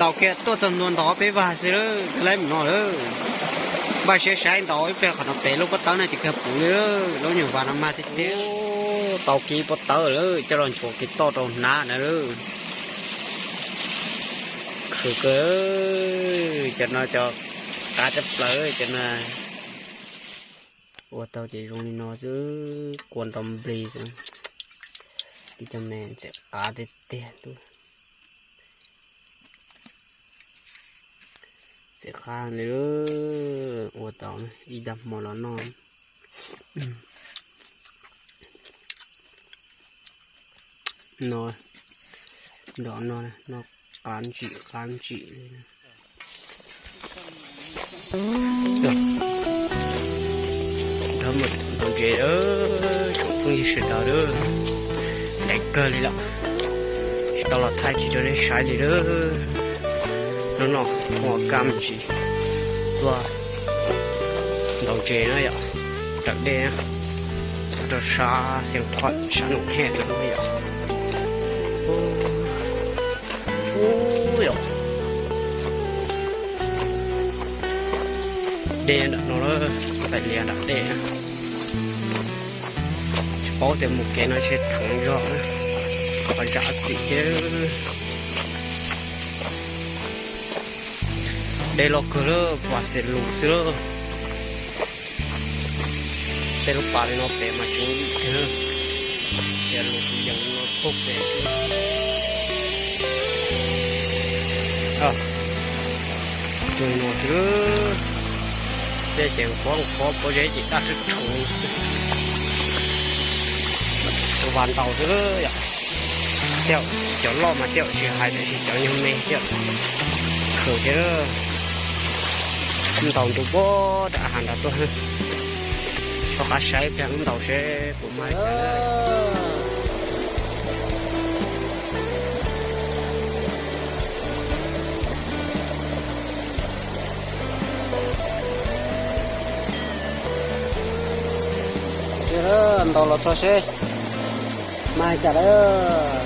Tau kiag tuaj txog ntua ntov peb vag xwb lawm, laib mus no lawm. Npaj siab saib ntau ib pliag qhov no pem lub pob tawb no ces kawg puv li lub nyuag vas no mas tiag tiag. Tau kiag pob tawb lawm, coj los nchuav kiag toj rau hnab na lawm. Khwv kawg, cov no cov qab cov plaws cov no. Ua tau ces zoo li no xwb, kua nrov nplig xwb. Tib cov me ntxim qab tiag tiag. Ntxim qab li, ua tau ib tag hmo los noj. No, nrov no, no qab ntsim qab ntsim li. Nrog mus ntaus ntses, tsoom phooj ywg sawv daws, ntev kawg li lawm, tsis tau los thaij tsis rau nej saib li lawm. Hnub no ua kaj me ntsis tuaj ntaus ntses na yom, raws dej rau sab Xeev Khuam sab Noom Hej rau no yom. Ub yom, dej nram no lawm, ntais lias nram dej na. Tsis paub tias mus kev no ntshe theev zog na, qhov zam txim thiab. Dej loj kawg lawm, pas xes lus xwb lawm. Tej lub pas li no pem mas tseem lim kawg, cia lus yees no puag pem xwb. Tus no xwb, tej cev qhuav qhuav pob zeb ces daj rhawv rhawv xwb. Tus vas ntaus xwb yom. Tej cov loj mas tej tsis hais, tiam sis cov nyuag me tej khwv thiab. Ntaus ntu puag nram hav nrad tuaj, soj qab saib pliag wb ntaus seb puas mag li cas. Ntaus los txog seb mag li cas lawm.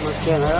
Mas kiag na.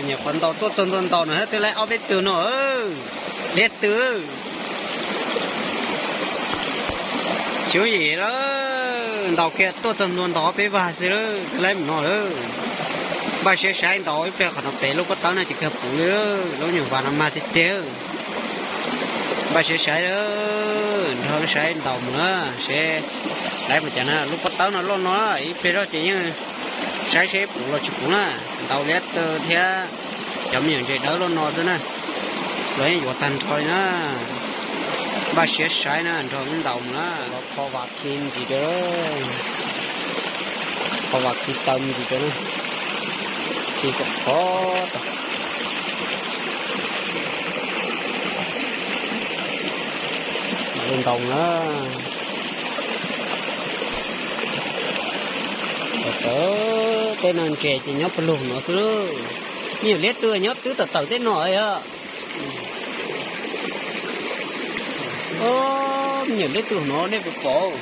Nyuam qhuav ntaus tuaj txog ntua ntaus no thiab twb laib ob peb tug no, liab twg. Tsis yooj yim lawm, ntaus kiag tuaj txog ntua ntaus ob peb vag xwb lawm, twb laib mus no lawm. Npaj siab saib ntaus ib pliag qhov no pem lub pob tawb no ces kawg puv li, lub nyuag vas no mag tiag tiag. Npaj siab saib, nrog saib ntaus mus na, seb laib mus cas na. Lub pob tawb no loj no, ib pliag zoj ces yeej saib seb puv los tsis puv na. Ntaus liab twg thiab cov me nyuam ntses dawb loj no xwb na. Los yeej yuav tag nrho li na. Npaj siab saib na, nrog wb ntaus mus na. Los kho vas khi ntsis rau, kho vas khi taw ntsis rau na. Khi kom khov tas. Mam li ntaus na. Tawm, tej no ntses ces nyob pawg lug no xwb. Me nyuam liab twg nyob twb tawm tawm tej no yog. Me nyuam liab twg no nej puas pom?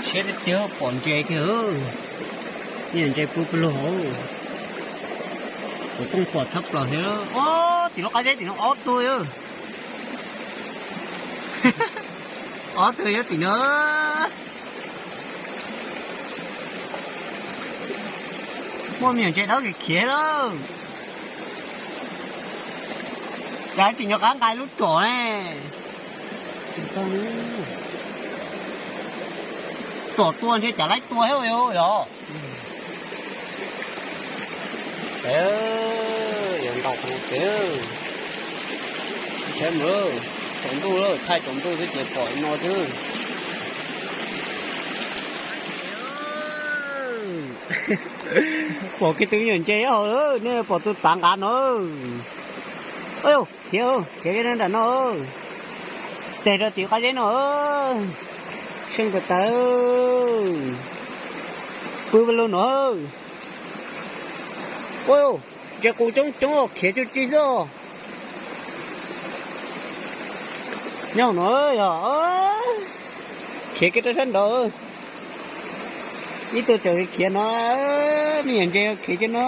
Siab tiag tiag, pom ntses kiag. Niam ntses pw pawg lug hauv. Kuv pheej pom tshaj plaws thiab. Ob, tim lub qab zeb tim no ob tug. Ob tug nyob tim no. Muaj me nyuam ntses dawb khiav khiav lawm. Cas tsis nco qab nqa lub tsom ne. Tsom tua ntshe cas laib tua thiab yog. Yuav ntaus qhov no ces, saib mus, tsaus ntuj lawm, thaij tsaus ntuj xwb ces pom no xwb. Pom kiag tus me nyuam ntses hauv lawm, nej pom tus tav nqav no. Khiav, khiav nram no, teg rau tim qab zeb no. Seej tas tas, pw pawg lug no. Ua, ntses qus coob coob khiav tsuj ci xwb. Nyob no yog khiav kiag rau sab nraud. Ib tug tseem khiav no, me nyuam ntses khiav cov no,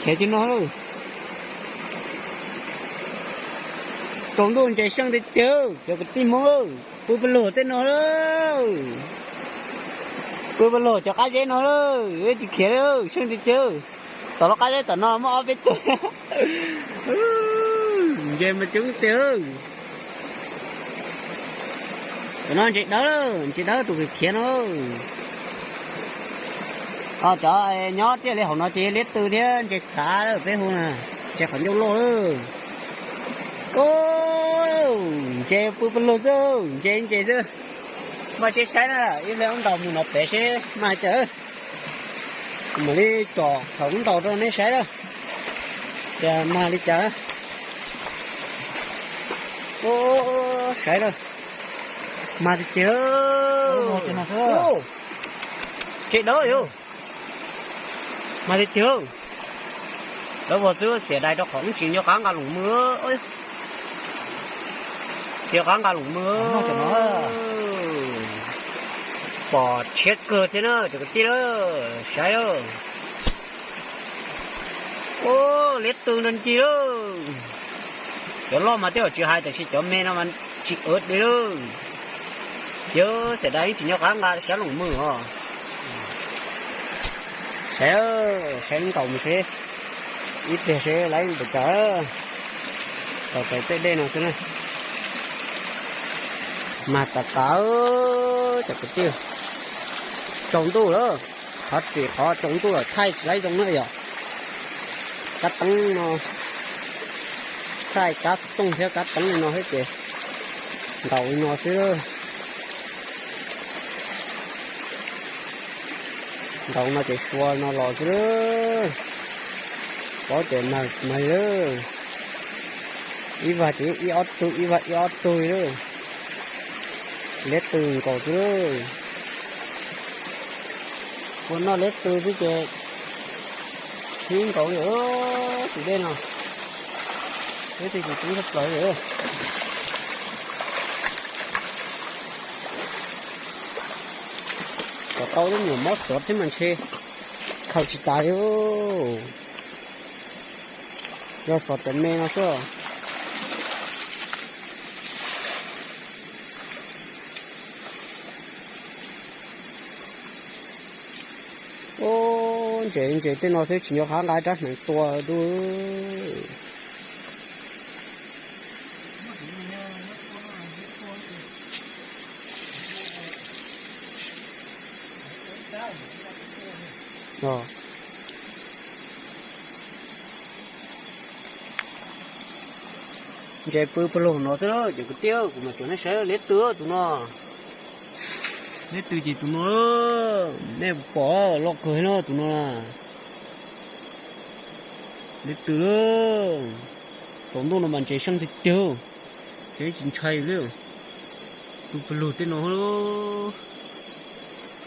khiav cov no. Tsaus ntuj ntses seej tiag tiag cov kwv tij Hmoob, pw pawg lug tej no lawm. Pw pawg lug cov qab zeb no lawm, tsis khiav li, seej tiag tiag. Tom lub qab zeb tom no muaj ob peb tug. Ntses mas coob tiag. Cov no ntses dawb, ntses dawb tus khiav khiav no. Cov nyob tiaj li hauv no ces yog liab tw thiab ntses txhav peb hu na, ntses qhov ncauj loj lawm. Ntses pw pawg lug xwb, ntses ntses xwb. Mas saib saib na, ib pliag wb ntaus mus no pem seb mag li cas. Kuv mam li tsom thaum wb ntaus rau nej saib lawm, cas mag li cas. Saib lawm, mag tiag tiag. Ntses dawb yog, mag tiag tiag. Dawb vog xwb, xiam dais rau qhov wb tsis nco qab nqa loos mws. Tsis nco qab nqa loos mws. Pom tshiab kawg thiab na cov kwv tij lawm, saib lawm. Ua, liab tw nrog ncig lawm. Cov loj mas tej zaum tsis hais, tab sis cov me no mas tsis ua li lawm. Yog xiam dais tsis nco qab nqa sab loos mws os. Saib, saib ntaus mus seb, ib pliag seb laib npaum cas. Tau pem tej dej no xwb na. Mag tas tas, cov kwv tij. Tsaus ntuj lawm, qhov txhim qhov tsaus ntuj lawm thaij tsis laib zoo na yom. Kab teeb no, thaij kab xov tooj thiab kab teeb li no thiab ces ntaus li no xwb. Ntaus no ces sua no los xwb. Paub ces mag mag lawm. Ib vag ces ib ob tug, ib vag ib ob tug li lawm. Liab tw nkaus xwb lawm. Ua noj liab tw xwb ces khib nkaus li tus dej no. Liab tw ces coob tshaj plaws li. Kom tau lub me nyuam mob xov thiab mas ntshe khaws tsis tas li. Yog xov cov me no xwb. Ub, ntses ntses tej no xwb tsis nco qab nqa rab hneev tua dub. Ntses pw pawg lug no xwb, cov kwv tij, kuv mam tsuas nej saib liab tw tus no. Liab tw ces tus no, nej pom loj kawg no tus no. Liab tw, tsaus ntuj no mas ntses seej tiag tiag, ces tsis ntshai li. Pw pawg lug tej no,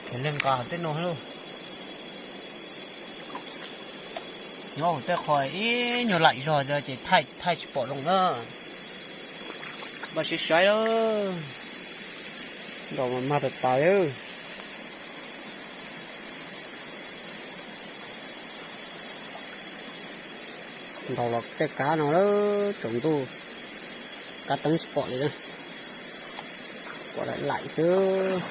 ces leej nqa tej no. Nyob hauv tej qho ib nyuag laim zog ces thaij thaij tsis pom zoo na. Npaj siab saib lawm. Ntaus mas mag tas tas li. Ntaus los tej kab no lawm tsaus ntuj, kab teeb tsis pom li na, pom laim laim xwb.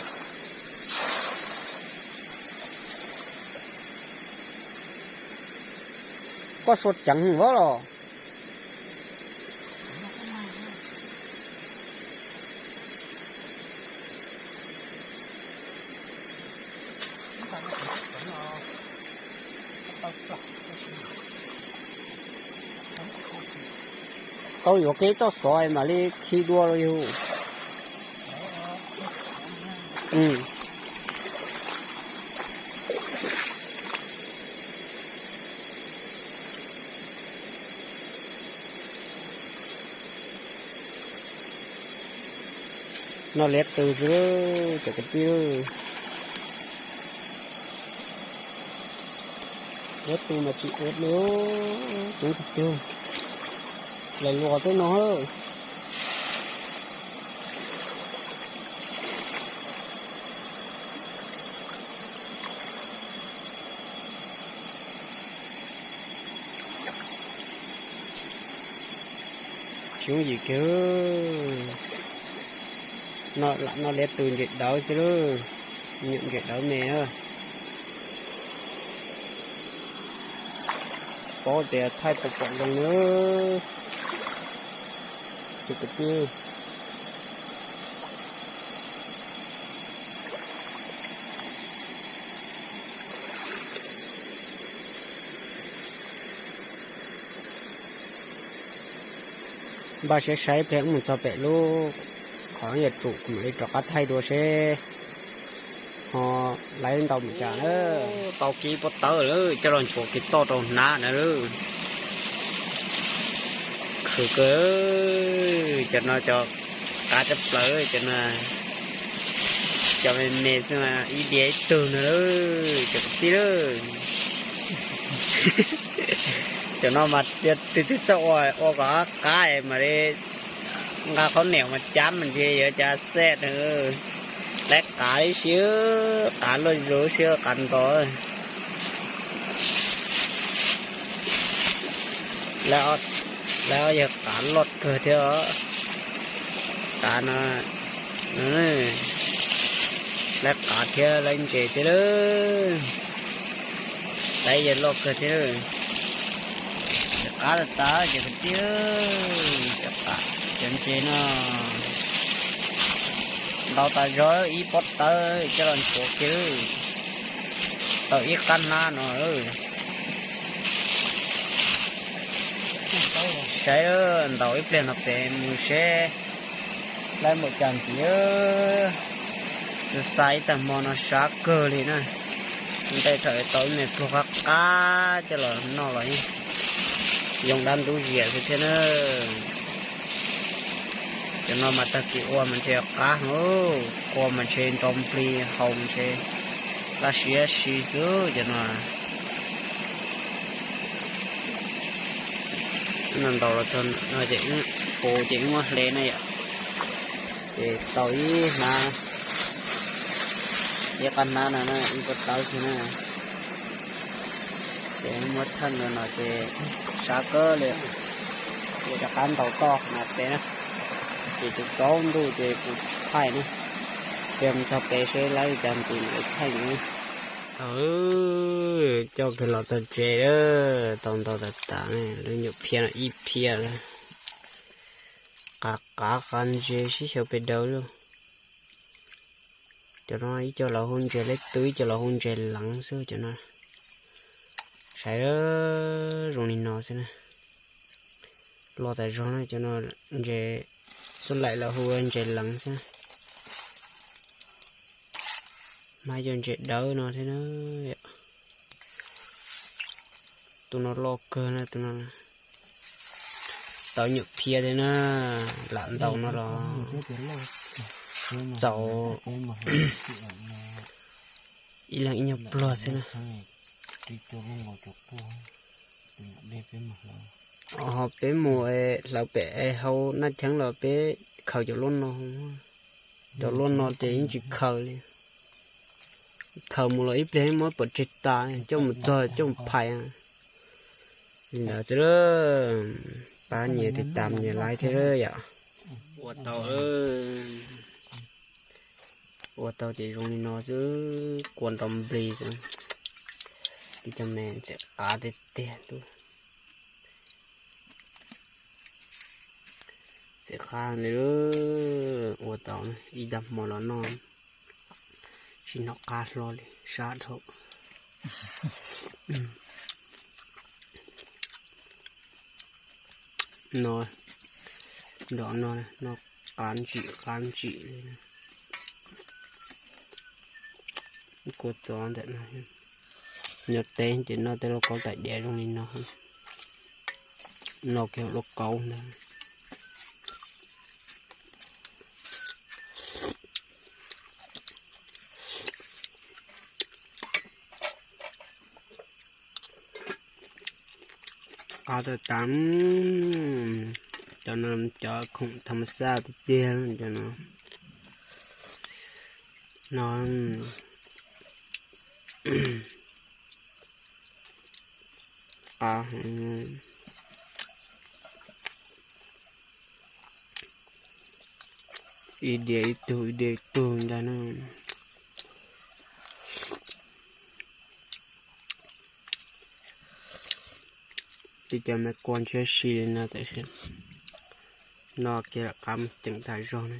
Koj sua ceev vab los. Tau yuav kev txoj xov mam li khi dua los yug. No liab tw xwb cov kwv tij. Liab tw mas tsis ua li, coob tiag tiag. Lawv luas tej no. Tsis yooj yim kiag. No lam no liab tw ntses dawb xwb lauj, nyuam ntses dawb me. Tsis paub tias thaij puas pom zoo na. Tus kwv tij. Npaj siab saib ib pliag wb mus txog pem lub qhov yog tsum kuv mam li rov qab thaij dua seb ho laib ntau mus cas na. Tau kiv pob tawb lawm coj los nchuav kiag toj rau hnav na lawm. Khwv kawg, cov no cov qav cov plaws cov no, cov me me xwb mas ib diav ib tug no lawm cov kwv tij lawm. Cov no mas yog tus twg txawj ua, ua kom qab es mam li nqa qhob niam mas cab mas ntshe yuav cas xej na. Laib qav li siab, qav luaj zus siab qav ntau. Lawv ob yawg qav loj kawg thiab os. Qav no, lawv qav thiab lawv ntses thiab lawm. Lawv yawg loj kawg thiab lawm. Cov qav tas tas ces kwv tij, cov qav cov ntses no ntau tas zog ib pob tawb coj los nchuav kiag tau ib qab hnab no. Saib ntaus ib pliag no pem mus seb laib npaum cas ntxiv. Xav xav ib tag hmo no sab kawg li na. Ntej thaum tau ib me pluag qab qab coj los noj los yeej yoo dab ntub ziam xwb thiab na. Cov no mas tag kis ua mas ntshe qab heev, ua mas ntshe nto nplig haus ntshe laj siab si xwb cov no. Ntaus los txog no ces, pus ces wb muab hle na yom. Ces tau ib hnab, ib qab hnab no na, ib pob tawb xwb na. Ces muab theej no no ces sab kawg li, ces rov qab ntaus toj hnav pem na. Ces tsaus tsaus ntuj ces kuv tsis thaij na, ces mus txog pem seb laib li cas ntxiv mam li thaij na. Coj kiag los txog tsev, tau ntau tas tas, lub nyuam phiab no ib phiab lawm. Qav qav qav ntses sib xyaw pes daws lauj. Cov no ib co los hu ntses laib tw, ib co los hu ntses leev xwb cov no. Saib zoo li no xwb na. Loj tas zog na cov no, ntses xub laim los hu ntses leev xwb na. Mas cov ntses dawb no thiab na. Tus no loj kawg na, tus no tau nyuam phiab thiab na. Lam ntaus no los txaus ib leeg ib nyuag pluag xwb na. Ho peb mus hlawv pem hauv Naj Cheeb los peb khaws cov luaj no, cov luaj no ces yeej tsis khaws li. Khaws mus los ib pliag muab pov tseg tas, coj mus txog coj mus phais. Li ntawd xwb lawm, pab nyias tiv tam nyias like thiab lawm yom. Ua tau, ua tau ces zoo li no xwb, kua nrov nplig xwb. Tib cov me ntxim qab tiag tiag ntuj. Ntxim qab li, ua tau ib tag hmo los noj, tsis hnov qab hlo li, sab dhau. No, nrov no, no qab ntsim qab ntsim li. Kua txob ntawm no, nyob teb ces noj tej lauj kaub tais diav zoo li no, noj kiag lauj kaub ntag. Qab tag tas, cov no cov khoom tham ma xaj tiag tiag cov no. No, qab heev. Ib diav ib tug ib diav ib tug ntag na. Tib cov me kua ntshiab si li no tab sis noj kiag lam qab mus ceem tas zog na.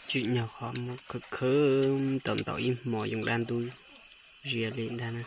Tsim nyog qhov muab khwv khwv tau ntau ib hmo yoo dab ntub zias li ntag na.